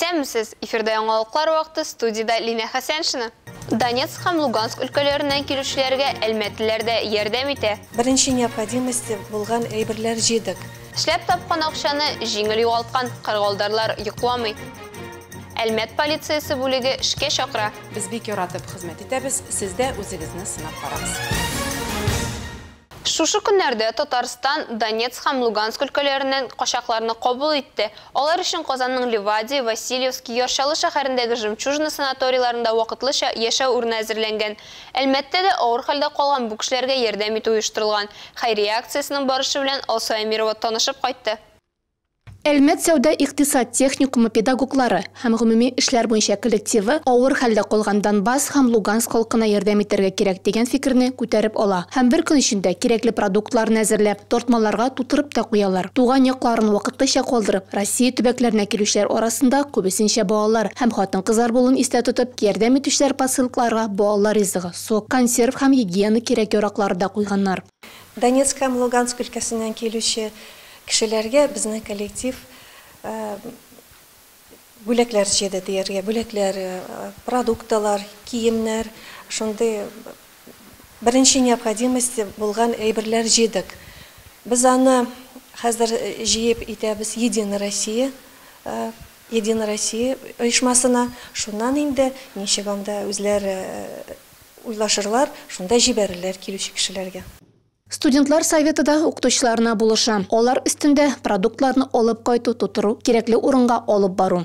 Исәнмесез! Эфирда яңалыклар вакыты, студиядә Лина Хәсәншина. Донецк һәм Луганск өлкәләреннән килүчеләргә әлмәтлеләр дә ярдәм итә. Беренче необходимость булган әйберләр җыйдык. Эшләп тапкан акчаны җиңел югалткан кырыгалдарлар йокламый. Әлмәт полициясе бүлеге эшкә чакыра. Без бик яратып хезмәт итәбез, сез дә үзегезне сынап карагыз. Шушы көннәрдә Татарстан Донецк һәм Луганск өлкәләреннән качакларны кабул итте. Алар өчен Казанның Ливадия, Васильевский, Яр Чаллы шәһәрендәге Жемчужина санаторийларында вакытлыча яшәү урыны әзерләнгән. Әлмәттә дә авыр хәлдә калган бу кешеләргә ярдәм итү оештырылган. Хәйрия акциясенең барышы белән Алсу Әмирова танышып кайтты. Әлмәт сәүдә-икътисад техникумы педагоглары һәм гомуми эшләр буенча коллективы авыр хәлдә калган Донбасс һәм Луганск халкына ярдәм итәргә кирәк дигән фикерне күтәреп ала һәм бер көн эчендә кирәкле продуктларны әзерләп, тартмаларга тутырып та куялар. Туган якларын вакытлыча калдырып, Россия төбәкләренә килүчеләр арасында күбесенчә балалар һәм хатын-кызлар булуын истә тотып, ярдәм итүчеләр посылкаларга балалар ризыгы, сок, консерв һәм гигиена кирәк-яраклары да куйганнар. Донецк һәм Луганск өлкәсеннән килүче кешеләргә безнең коллектив бүләкләр җыйды дияргә, бүләкләр, продуктлар, киемнәр, шундый беренче необходимость булган әйберләр җыйдык. Без аны хәзер җыеп итәбез Единая Россия, Единая Россия оешмасына. Шуннан инде ничек анда үзләре уйлашырлар, шунда җибәрерләр килүче кешеләргә. Студентлар советы да укытучыларына булыша. Алар өстендә продуктларны алып кайту, тутыру, кирәкле урынга алып бару.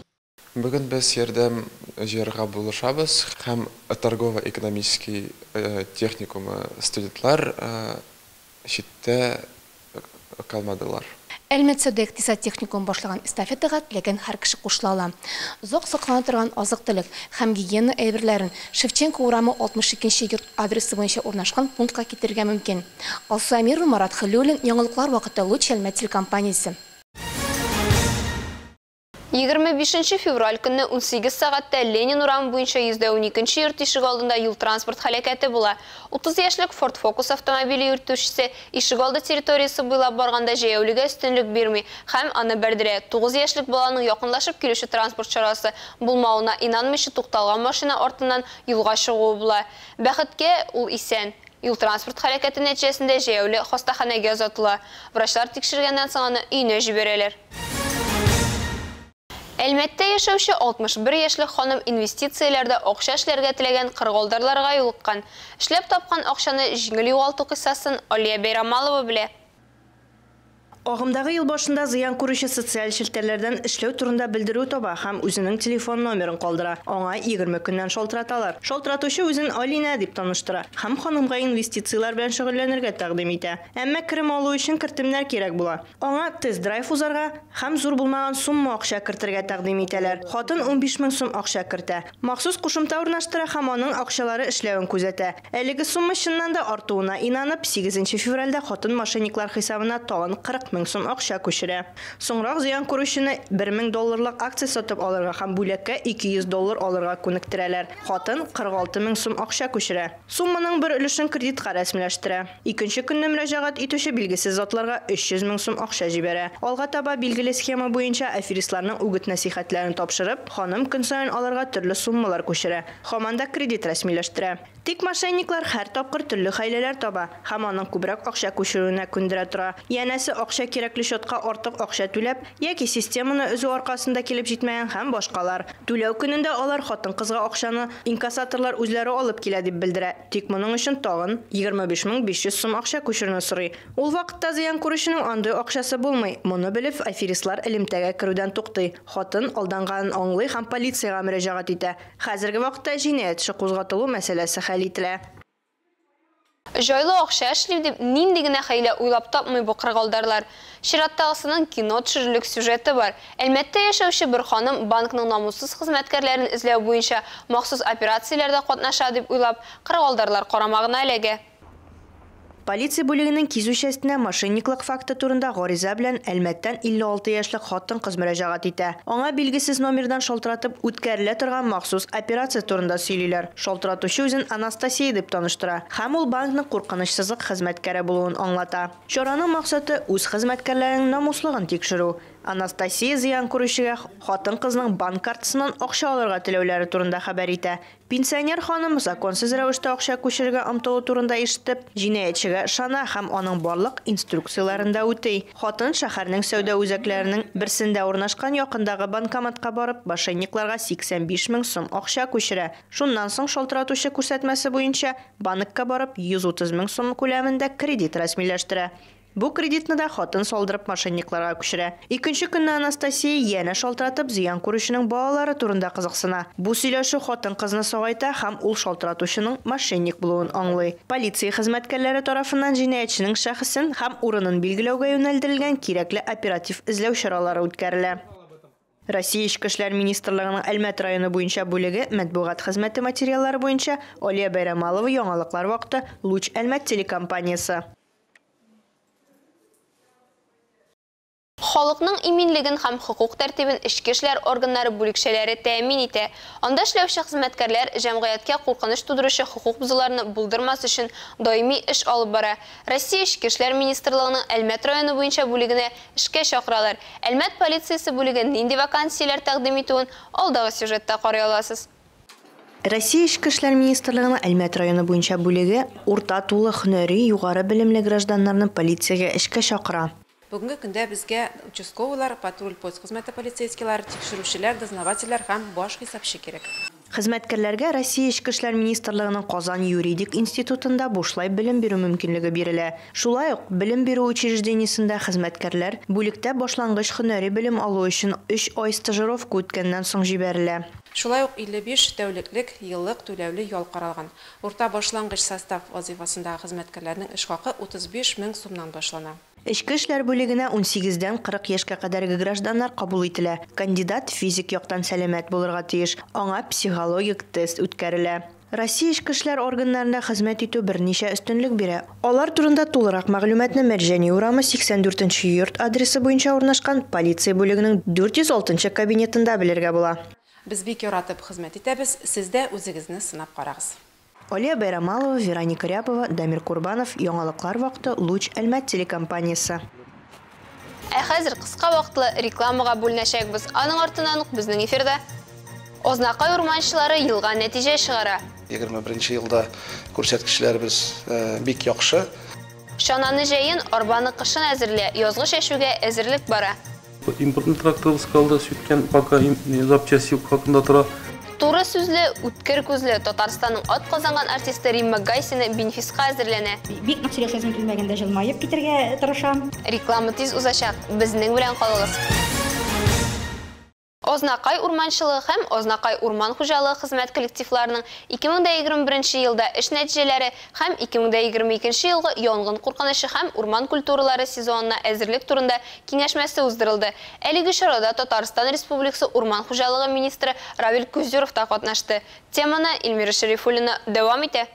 Бүген без ярдәм җыярга булышабыз һәм торгово-экономический техникумы студентлар читтә калмадылар. Әлмәт сәүдә-икътисад техникумы башлаган эстафетага теләгән һәр кеше кушыла ала. Озак саклана торган азык-төлек һәм гигиена әйберләрен Шевченко урамы 62 йорт адресы буенча урнашкан пунктка китерергә мөмкин. Алсу Әмирова, Марат Хәлиуллин, Яңалыклар вакыты, Луч Әлмәт телекомпаниясе. 25 февраль көнне 18 сәгатьтә Ленин урамы буенча 112 йорт ишегалдында юл-транспорт һәлакәте була. 30 яшьлек Ford Focus автомобиле йөртүчесе ишегалды территориясе буйлап барганда җәяүлегә өстенлек бирми һәм аны бәрдерә. 9 яшьлек баланың якынлашып килүче транспорт чарасы булмавына инанмыйча тукталган машина артыннан юлга чыгуы була. Бәхеткә, ул исән. Юл-транспорт һәлакәте нәтиҗәсендә җәяүле хастаханәгә озатыла. Врачлар тикшергәннән соң аны өенә җибәрәләр. Әлмәттә яшәүче 61 яшьлек ханым инвестицияләрдә акча эшләргә теләгән кырыгалдарларга юлыккан. Эшләп тапкан акчаны җиңел югалту кыйссасын Алия Бәйрамалова белә. Агымдагы ел башында зыян күрүче социаль челтәрләрдән эшләү турында белдерү таба һәм үзенең телефон номерын калдыра. Аңа 20 көннән шалтыраталар. Шалтыратучы үзен Алинә дип таныштыра һәм ханымга инвестицияләр белән шөгыльләнергә тәкъдим итә. Әмма керем алу өчен кертемнәр кирәк була. Аңа тест-драйв узарга һәм зур булмаган сумма акча кертергә тәкъдим итәләр. Хатын 15 мең сум акча кертә. Махсус кушымта урнаштыра һәм аның акчалары эшләвен күзәтә. Әлеге сумма чыннан да артуына инанып, 8 февральдә хатын мошенниклар хисабына тагын 40 мең сум акча күчерә. Соңрак зыян күрүчене 1000 долларлык акция сатып алырга һәм бүләккә 200 доллар алырга күнектерәләр. Хатын 46 мең сум акча күчерә. Сумманың бер өлешен кредитка рәсмиләштерә. Икенче көнне мөрәҗәгать итүче билгесез затларга 300 мең сум акча җибәрә. Алга таба билгеле схема буенча аферистларның үгет-нәсихәтләрен тапшырып, ханым көн саен аларга төрле суммалар күчерә. Һаман да кредит рәсмиләштерә. Тик мошенниклар һәр тапкыр төрле хәйләләр таба һәм аның күбрәк акча күчерүенә күндерә тора. Янәсе акча кирәкле счетка артык акча түләп яки системаны өзү аркасында килеп җитмәгән һәм башкалар. Түләү көнендә алар хатын-кызга акчаны инкассаторлар үзләре алып килә дип белдерә. Тик моның өчен тагын 25500 сум акча күчерүне сорый. Ул вакытта зыян күрүченең андый акчасы булмый. Моны белеп, аферистлар элемтәгә керүдән туктый. Хатын алданганын аңлый һәм полициягә мөрәҗәгать итә. Хәзерге вакытта җинаять эше кузгатылу мәсьәләсе хәл ителә. Җайлы акча эшлим дип нинди генә хәйлә уйлап тапмый бу кырыгалдарлар. Чираттагысының кино төшерерлек сюжеты бар. Әлмәттә яшәүче бер ханым банкның намуссыз хезмәткәрләрен эзләү буенча махсус операцияләрдә катнаша дип уйлап, кырыгалдарлар карамагына эләгә. Полиция бүлегенең кизү частенә мошенниклык факты турында гариза белән Әлмәттән 56 яшьлек хатын-кыз мөрәҗәгать итә. Аңа билгесез номердан шалтыратып үткәрелә торган махсус операция турында сөйлиләр. Шалтыратучы үзен Анастасия дип таныштыра һәм ул банкның куркынычсызлык хезмәткәре булуын аңлата. Чараның максаты үз хезмәткәрләренең намуслыгын тикшерү. Анастасия зыян күрүчегә хатын-кызның банк картасыннан акча алырга теләүләре турында хәбәр итә. Пенсионер ханым законсыз рәвештә акча күчерергә омтылу турында ишетеп, җинаятьчегә ышана һәм аның барлык инструкцияләрен дә үти. Хатын шәһәрнең сәүдә үзәкләренең берсендә урнашкан якындагы банкоматка барып, мошенникларга 85 мең сум акча күчерә. Шуннан соң шалтыратучы күрсәтмәсе буенча банкка барып 130 мең сум күләмендә кредит рәсмиләштерә. Бу кредитны да хатын салдырып мошенникларга күчерә. Икенче көнне Анастасия янә шалтыратып зыян күрүченең балалары турында кызыксына. Бу сөйләшү хатын кызны сагайта һәм ул шалтыратучының мошенник булуын аңлый. Полиция хезмәткәрләре тарафыннан җинаятьченең шәхесен һәм урынын билгеләүгә юнәлдерелгән кирәкле оператив эзләү чаралары үткәрелә. Россия Эчке эшләр министрлыгының Әлмәт районы буенча бүлеге матбугат хезмәте материаллары буенча Алия Бәйрәмалова, яңалыклар вакыты, Луч Әлмәт телекомпаниясе. Халыкның иминлеген һәм хокук тәртибен эчке эшләр органнары бүлекчәләре тәэмин итә. Анда эшләүче хезмәткәрләр җәмгыятькә куркыныч тудыручы хокук бозуларны булдырмас өчен даими эш алып бара. Россия Эчке эшләр министрлыгының Әлмәт районы буенча бүлегенә эшкә чакыралар. Әлмәт полициясе бүлеге нинди вакансияләр тәкъдим итүен алдагы сюжетта карый аласыз. Россия Эчке эшләр министрлыгының Әлмәт районы буенча бүлеге урта тулы һөнәри югары белемле гражданнарны полициягә эшкә чакыра. Бүгенге көндә безгә участковыйлар, патруль пост хезмәте полицейскийлар, тикшерүчеләр, дознавательләр һәм баш хисапчы кирәк. Хезмәткәрләргә Россия Эчке эшләр министрлыгының Казан юридик институтында бушлай белем бирү мөмкинлеге бирелә. Шулай ук белем бирү учреждениесендә хезмәткәрләр бүлектә башлангыч һөнәри белем алу өчен 3 ай стажировка үткәннән соң җибәрелә. Шулай ук 55 тәүлеклек еллык түләүле ял каралган. Урта башлангыч состав вазифасындагы хезмәткәрләрнең эш хакы 35 мең сумнан башлана. Эчке эшләр бүлегенә 18-дән 40 яшькә кадәрге гражданнар кабул ителә. Кандидат физик яктан сәламәт булырга тиеш. Аңа психологик тест үткәрелә. Россия эчке эшләр органнарында хезмәт итү берничә өстенлек бирә. Алар турында тулырак мәгълүматны Мәрҗани урамы 84 йорт адресы буенча урнашкан полиция бүлегенең 406 кабинетында белергә була. Без бик яратып хезмәт итәбез, сез дә үзегезне сынап карагыз. Алия Байрамалова, Вероника Рябова, Дамир Курбанов, яңалыклар вакыты, Луч Әлмәт телекомпаниясе. Ә хәзер кыска вакытлы рекламага бүленәчәкбез. Аның артыннан ук безнең эфирда Азнакай урманчылары елга нәтиҗә чыгара. 21 елда күрсәткечләребез бик яхшы. Чананы җәен, арбаны кышын әзерлә, язгы чәчүгә әзерлек бара. Импортный тракторыбыз калды, сүткән пока запчасти хакында тора. Туры сүзле, үткер күзле Татарстанның ат казанган артисты Римма Гайсина бенефиска әзерләнә. Бик нык сөйләшәсем килмәгәндә җылмаеп китәргә тырышам. Реклама тиз узачак. Безнең белән калыгыз. Азнакай урманчылыгы һәм Азнакай урман хуҗалыгы хезмәт коллективларының 2021 елда эш нәтиҗәләре һәм 2022 елгы янгын куркынычы һәм урман культуралары сезонына әзерлек турында киңәшмәсе уздырылды. Әлеге чарада Татарстан Республикасы урман хуҗалыгы министры Равил Кузюров та катнашты. Теманы Эльмира Шәрифуллина дәвам итә.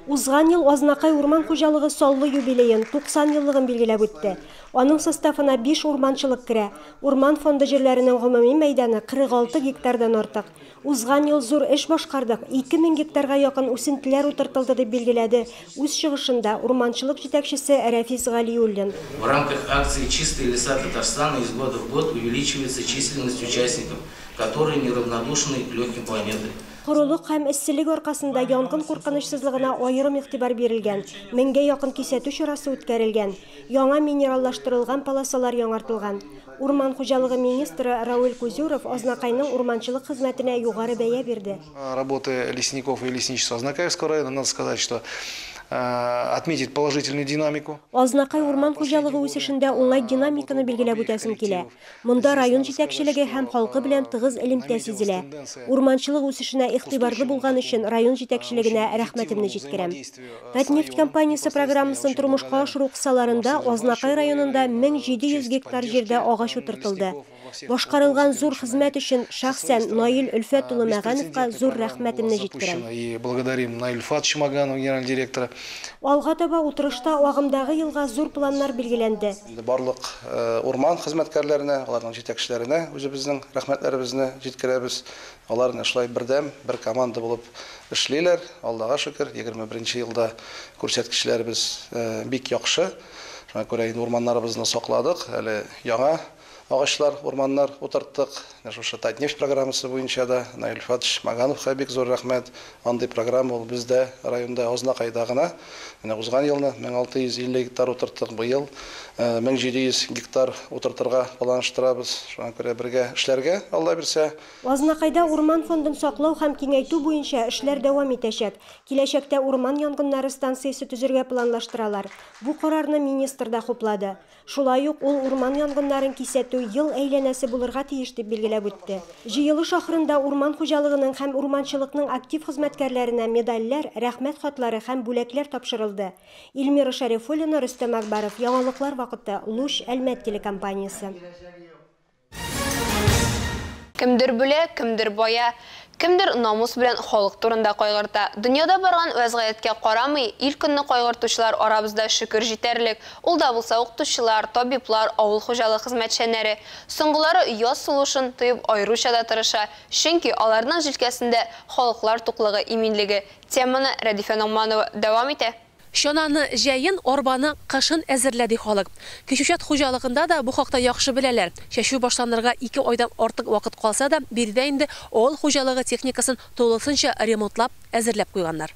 Узган ел Азнакай урман хуҗалыгы саллы юбилеен 90 еллыгын билгеләп үтте. Аның составына 5 урманчылык керә. Урман фонды җирләренең гомуми мәйданы 46 гектардан артык. Узган ел зур эш башкардык. 2000 гектарга якын үсентеләр утыртылды дип билгеләде үз чыгышында урманчылык җитәкчесе Рафис Галиуллин. В рамках акции «Чистые леса Татарстана» из года в год увеличивается численность участников, которые неравнодушны к легким планеты. Корылык һәм эсселек аркасында янгын куркынычсызлыгына аерым игътибар бирелгән, меңгә якын кисәтү чарасы үткәрелгән, яңа минераллаштырылган полосалар яңартылган. Урман хуҗалыгы министры Равил Кузюров Азнакайның урманчылык хезмәтенә югары бәя бирде. Работы лесников и лесничества Азнакаевского района, надо сказать, что отметить положительную динамику. Азнакай урман хуҗалыгы үсешендә уңай динамиканы билгеләп үтәсем килә. Монда район җитәкчелеге һәм халкы белән тыгыз элемтә сизелә. Урманчылык үсешенә игътибарлы булган өчен район җитәкчелегенә рәхмәтемне җиткерәм. Татнефть компаниясе программасын тормышка ашыру кысаларында Азнакай районында 1700 гектар җирдә агач утыртылды. Башкарылган зур хезмәт өчен шәхсән Наил Өлфәт улы Мәгановка зур рәхмәтемне җиткерәм. И благодарим Наиль Фатовича Маганова, генерального директора. Алга таба утырышта агымдагы елга зур планнар билгеләнде. Барлык урман хезмәткәрләренә, аларның җитәкчеләренә үзебезнең рәхмәтләребезне җиткерәбез. Алар шулай бердәм, бер команда булып эшлиләр. Аллага шөкер, 21 елда күрсәткечләребез бик яхшы. Шуңа күрә инде урманнарыбызны сакладык, әле яңа агачлар, урманнар утырттык. Менә шушы Татнефть программасы буенча да Наил Фатыш Магановка бик зур рәхмәт. Андый программа ул бездә районда Азнакайда гына. Менә узган елны 1650 гектар утырттык, быел 1700 гектар утыртырга планлаштырабыз. Шуңа күрә бергә эшләргә, Алла бирсә. Азнакайда урман фондын саклау һәм киңәйтү буенча эшләр дәвам итәчәк. Киләчәктә урман янгыннары станциясе төзергә планлаштыралар. Бу карарны министр да хуплады. Шулай ук ул урман янгыннарын кисәтү ел әйләнәсе булырга тиеш дип билгеләп үтте. Җыелыш ахырында урман хуҗалыгының һәм урманчылыкның актив хезмәткәрләренә медальләр, рәхмәт хатлары һәм бүләкләр тапшырылды. Эльмира Шәрифуллина, Рөстәм Акбаров, Яңалыклар вакыты, Луч, Әлмәт телекомпаниясе. Кемдер бүлә, кемдер бая, кемдер намус белән халык турында кайгырта. Дөньяда барган вәзгыятькә карамый, ил-көнне кайгыртучылар арабызда шөкер җитәрлек. Ул да булса укытучылар, табиблар, авыл хуҗалыгы хезмәтчәннәре. Соңгылары яз сулышын тоеп аеруча да тырыша, чөнки аларның җилкәсендә халыклар туклыгы, иминлеге. Теманы Рәдифә Ногманова дәвам итә. Чананы җәен, арбаны кышын әзерлә, ди халык. Кичүчат хуҗалыгында да бу хакта яхшы беләләр. Чәчү башланырга 2 айдан артык вакыт калса да, биредә инде авыл хуҗалыгы техникасын тулысынча ремонтлап, әзерләп куйганнар.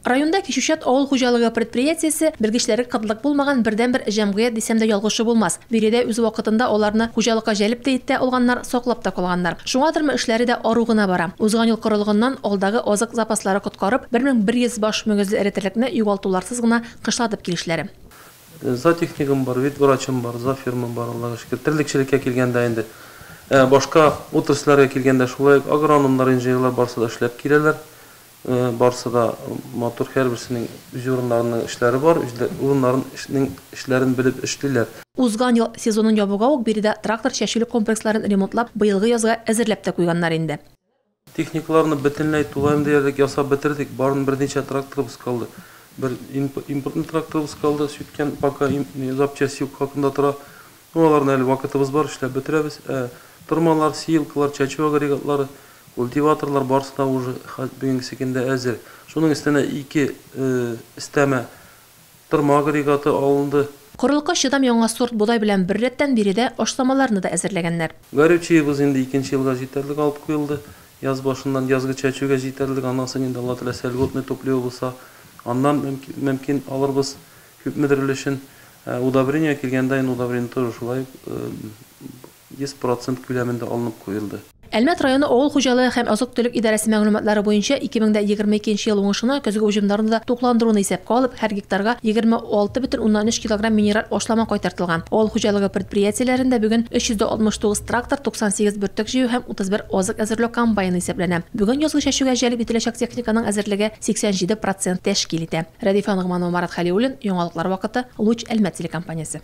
Районда Кичүчат авыл хуҗалыгы предприятиесе белгечләре кытлык булмаган бердәнбер җәмгыять дисәм дә ялгышы булмас. Биредә үз вакытында аларны хуҗалыкка җәлеп тә итә алганнар, саклап та калганнар. Шуңадырмы эшләре дә ару гына бара. Узган ел корылыгыннан алдагы азык запаслары коткарып, 1100 баш мөгезле эре терлекне югалтуларсыз гына кышлатып килешләре. Зоотехнигым бар, ветврачым бар, зоофирмам бар, Аллага шөкер. Терлекчелеккә килгәндә инде, башка отрасльләргә килгәндә шулай ук агрономнар, инженерлар барсы да эшләп киләләр. Барсы да матур, һәрберсенең үз урыннарының эшләре бар, үз урыннарының эшләрен белеп эшлиләр. Узган ел сезонын ябуга ук биредә трактор чәчүлек комплексларын ремонтлап, быелгы язга әзерләп тә куйганнар инде. Техникаларны бөтенләй тулаем диярлек ясап бетердек, барын берничә тракторыбыз калды. Бер импортный тракторыбыз калды, сүткән пока запчасть юк хакында тора. Аларны әле вакытыбыз бар, эшләп бетерәбез. Тырмалар, сеялкалар, чәчү агрегатлары, культиваторлар барысы да уже бүгенге көндә әзер. Шуның өстенә 2 өстәмә тырма агрегаты алынды. Корылыкка чыдам яңа сорт бодай белән бер рәттән биредә ашламаларны да әзерләгәннәр. Горючиебыз инде икенче елга җитәрлек алып куелды. Яз башыннан язгы чәчүгә җитәрлек, аннан соң инде Алла теләсә льготный топливо булса, аннан мөмкин алырбыз күпмедер өлешен. Удобрение килгәндә инде удобрение тоже шулай 100% күләмендә алынып куелды. Әлмәт районы авыл хуҗалыгы һәм азык-төлек идарәсе мәгълүматлары буенча 2022 ел уңышына көзге уҗымнарны да тукландыруны исәпкә алып, һәр гектарга 26,3 килограмм минераль ашлама кайтартылган. Авыл хуҗалыгы предприятиеләрендә бүген 369 трактор, 98 бөртек җыю һәм 31 азык әзерләү комбайны исәпләнә. Бүген язгы чәчүгә җәлеп ителәчәк техниканың әзерлеге 87% тәшкил итә. Рәдифә Ногманова, Марат Хәлиуллин, Яңалыклар вакыты, Луч Әлмәт телекомпаниясе.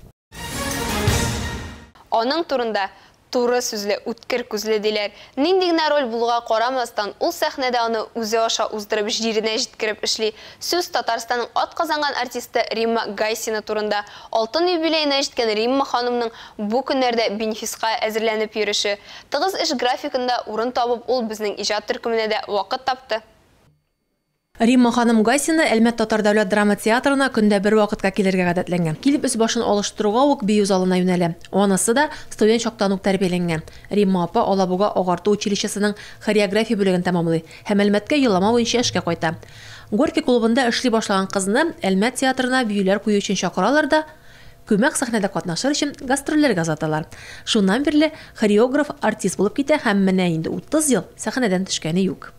Аның турында туры сүзле, үткер күзле диләр. Нинди генә роль булуга карамастан, ул сәхнәдә аны үзе аша уздырып, җиренә җиткереп эшли. Сүз Татарстанның атказанган артисты Римма Гайсина турында. Алтын юбилеена җиткән Римма ханымның бу көннәрдә бенефиска әзерләнеп йөреше. Тыгыз эш графикында урын табып, ул безнең иҗат төркеменә дә вакыт тапты. Римма ханым Гайсина Әлмәт татар дәүләт драма театрына көндә бер вакытка килергә гадәтләнгән. Килеп өс башын алыштыруга ук бию залына юнәлә. Анысы да студент чактан ук тәрбияләнгән. Римма апа Алабуга агарту училищесының хореография бүлеген тәмамлый һәм Әлмәткә юллама буенча эшкә кайта. Горький клубында эшли башлаган кызны Әлмәт театрына биюләр кую өчен чакыралар да, күмәк сәхнәдә катнашыр өчен гастрольләргә озаталар. Шуннан бирле хореограф артист булып китә һәм менә инде 30 ел сәхнәдән төшкәне юк.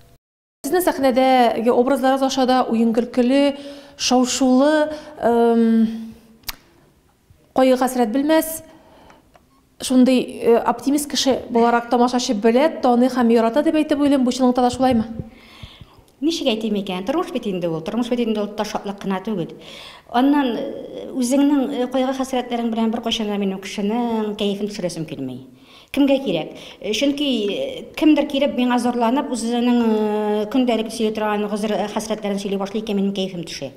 Сезнең сәхнәдәге образларыгыз аша да уен-көлкеле, шау-шулы, кайгы-хәсрәт белмәс, шундый оптимист кеше буларак тамашачы белә, таный һәм ярата дип әйтеп уйлыйм. Бу чынлыкта да шулаймы? Ничек әйтим икән? Тормыш бит инде ул, тормыш бит инде ул шатлык кына түгел. Аннан үзеңнең кайгы-хәсрәтләрең белән беркайчан да минем кешенең кәефен төшерәсем килми. Кемгә кирәк? Чөнки кемдер килеп миңа зарланып, үзенең көндәлек сөйли торган гозер хәсрәтләрен сөйли башлый икән, минем кәефем төшә.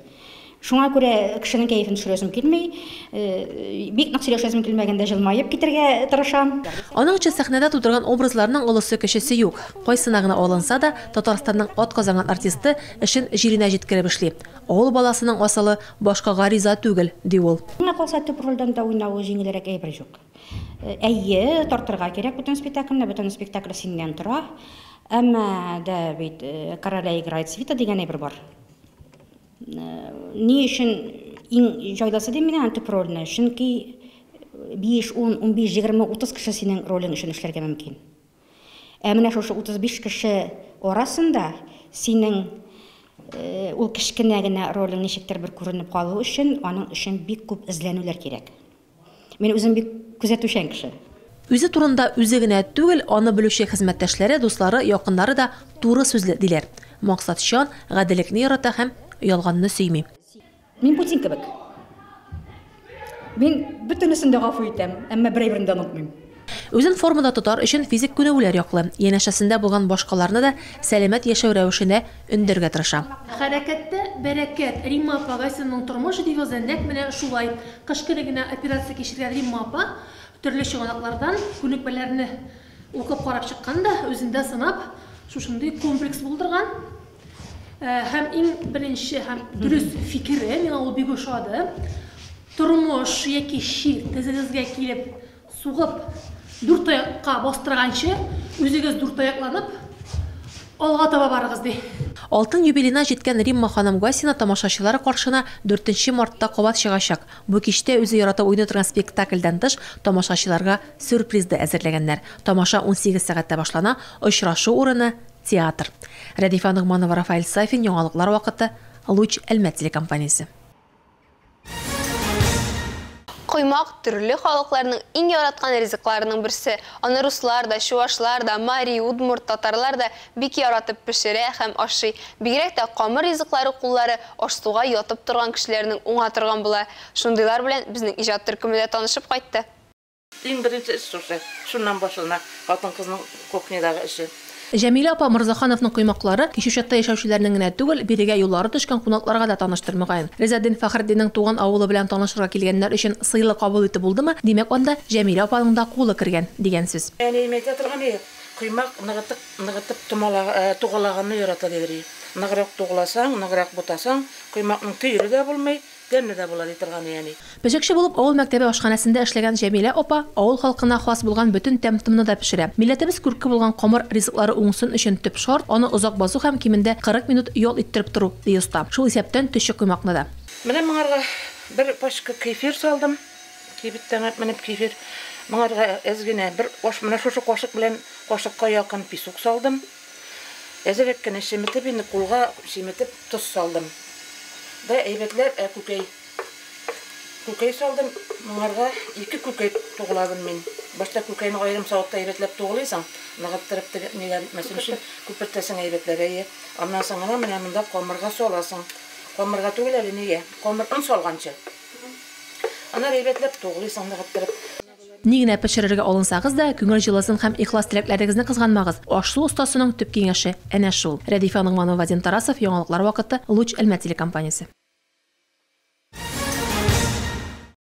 Шуңа күрә кешенең кәефен төшерәсем килми, бик нык сөйләшәсем килмәгәндә җылмаеп китәргә тырышам. Аның өчен сәхнәдә тудырган образларның олысы-кечесе юк. Кайсына гына алынса да, Татарстанның атказанган артисты эшен җиренә җиткереп эшли. Авыл баласының асылы башкага риза түгел, ди ул. Миңа калса, төп рольдән дә уйнавы җиңелрәк әйбер юк. Әйе, тартырга кирәк бөтен спектакльне, бөтен спектакль синнән тора. Әмма дә бит «Короля играет свита» дигән әйбер бар. Ни өчен иң җайлысы дим мин аны төп рольне? Чөнки 5, 10, 15, 20, 30 кеше синең ролең өчен эшләргә мөмкин. Ә менә шушы 35 кеше арасында синең ул кечкенә генә ролең ничектер бер күренеп калу өчен, аның өчен бик күп эзләнүләр кирәк. Мин үзем бик күзәтүчән кеше. Үзе турында үзе генә түгел, аны белүче хезмәттәшләре, дуслары, якыннары да туры сүзле диләр. Максатчан, гаделлекне ярата һәм ялганны сөйми. Мин Путин кебек. Мин бөтенесен дә гафу итәм, әмма бер әйберне дә онытмыйм. Үзен формада тотар өчен физик күнегүләр яклы. Янәшәсендә булган башкаларны да сәламәт яшәү рәвешенә өндәргә тырыша. Хәрәкәттә бәрәкәт. Римма апа Гайсинның тормыш девизы нәкъ менә шулай. Кыш көне генә операция кичергән Римма апа төрле чыганаклардан күнекмәләрне укып карап чыккан да, үзендә сынап, шушындый комплекс булдырган. Һәм иң беренче һәм дөрес фикере, миңа ул бик ошады. Тормыш яки чир тезегезгә килеп сугып, дүрт аякка бастырганчы, үзегез дүрт аякланып, алга таба барыгыз, ди. Алтын юбилейна җиткән Римма ханым Гайсина тамашачылары каршына 4 мартта кабат чыгачак. Бу кичтә үзе яратып уйный торган спектакльдән тыш тамашачыларга сюрприз да әзерләгәннәр. Тамаша 18 сәгатьтә башлана, очрашу урыны театр. Рәдифә Ногманова, Рафаэль Сафин, Яңалыклар вакыты, Луч Әлмәт телекомпаниясе. Коймак төрле халыкларның иң яраткан ризыкларының берсе. Аны руслар да, чувашлар да, мари, удмурт, татарлар да бик яратып пешерә һәм ашый. Бигрәк тә камыр ризыклары куллары аш-суга ятып торган кешеләрнең уңа торган була. Шундыйлар белән безнең иҗат төркеме дә танышып кайтты. Иң беренче эш шушы. Шуннан башлана хатын-кызның кухнядагы эше. Җәмилә апа Мырзахановның коймаклары Кичүчатта яшәүчеләрнең генә түгел, бирегә юллары төшкән кунакларга да таныштыр мөгаен. Ризадин Фәхретдиннең туган авылы белән танышырга килгәннәр өчен сыйлы кабул итү булдымы? Димәк, анда Җәмилә апаның да кулы кергән дигән сүз. Әнием әйтә торган иде, коймак ныгытып тугалаганны ярата дидер. Ныграк тугласаң, ныграк бутасаң, коймакның төере дә булмый, тәмле дә була ди торган әни. Пешекче булып авыл мәктәбе ашханәсендә эшләгән Җәмилә апа авыл халкына хас булган бөтен тәм-томны да пешерә. Милләтебез күрке булган камыр ризыклары уңсын өчен төп шарт аны озак басу һәм кимендә 40 минут ял иттереп тору, ди оста. Шул исәптән төче коймакны да. Менә моңарга бер пачка кефир салдым. Кибеттән менеп кефир. Моңарга әз генә бер аш, менә шушы кашык белән кашыкка якын песок салдым. Әзрәк кенә чеметеп, инде кулга чеметеп тоз салдым. Да әйбәтләп, күкәй. Күкәй салдым. Моңарга 2 күкәй тугыладым мин. Башта күкәйне аерым савытта әйбәтләп тугылыйсың, ныгыттырып теге ниләр итмәсен өчен күпертәсең әйбәтләп, әйе. Аннан соң гына менә монда камырга саласың. Камырга түгел әле, нигә? Камыр он салганчы. Аннан әйбәтләп тугылыйсың, ныгыттырып. Ни генә пешерергә алынсагыз да, күңел җылысын һәм ихлас теләкләрегезне кызганмагыз. Аш-су остасының төп киңәше әнә шул. Рәдифә Ногманова, Вадим Тарасов, Яңалыклар вакыты, Луч Әлмәт телекомпаниясе.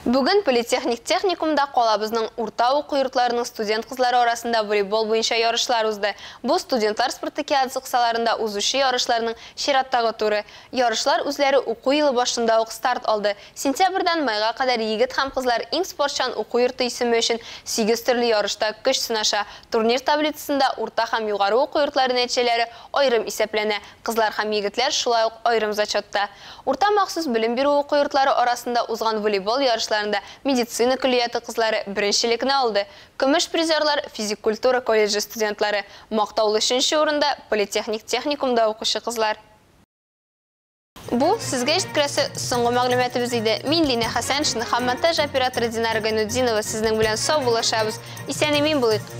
Бүген политехник техникумда калабызның урта уку йортларының студент кызлары арасында волейбол буенча ярышлар узды. Бу студентлар спартакиадасы кысаларында узучы ярышларның чираттагы туры. Ярышлар үзләре уку елы башында ук старт алды. Сентябрьдән майга кадәр егет һәм кызлар иң спортчан уку йорты исеме өчен 8 төрле ярышта көч сынаша. Турнир таблицасында урта һәм югары уку йортлары нәтиҗәләре аерым исәпләнә. Кызлар һәм егетләр шулай ук аерым зачетта. Урта махсус белем бирү уку йортлары арасында узган волейбол ярышларында медицина көллияте кызлары беренчелекне алды. Көмеш призерлар физик культура колледжы студентлары. Мактаулы 3нче урында политехник техникумда укучы кызлар. Бу сезгә җиткерәсе соңгы мәгълүматыбыз иде. Мин Лина Хәсәншина һәм монтаж операторы Динара Гайнутдинова сезнең белән саубуллашабыз. Исән-имин булыйк.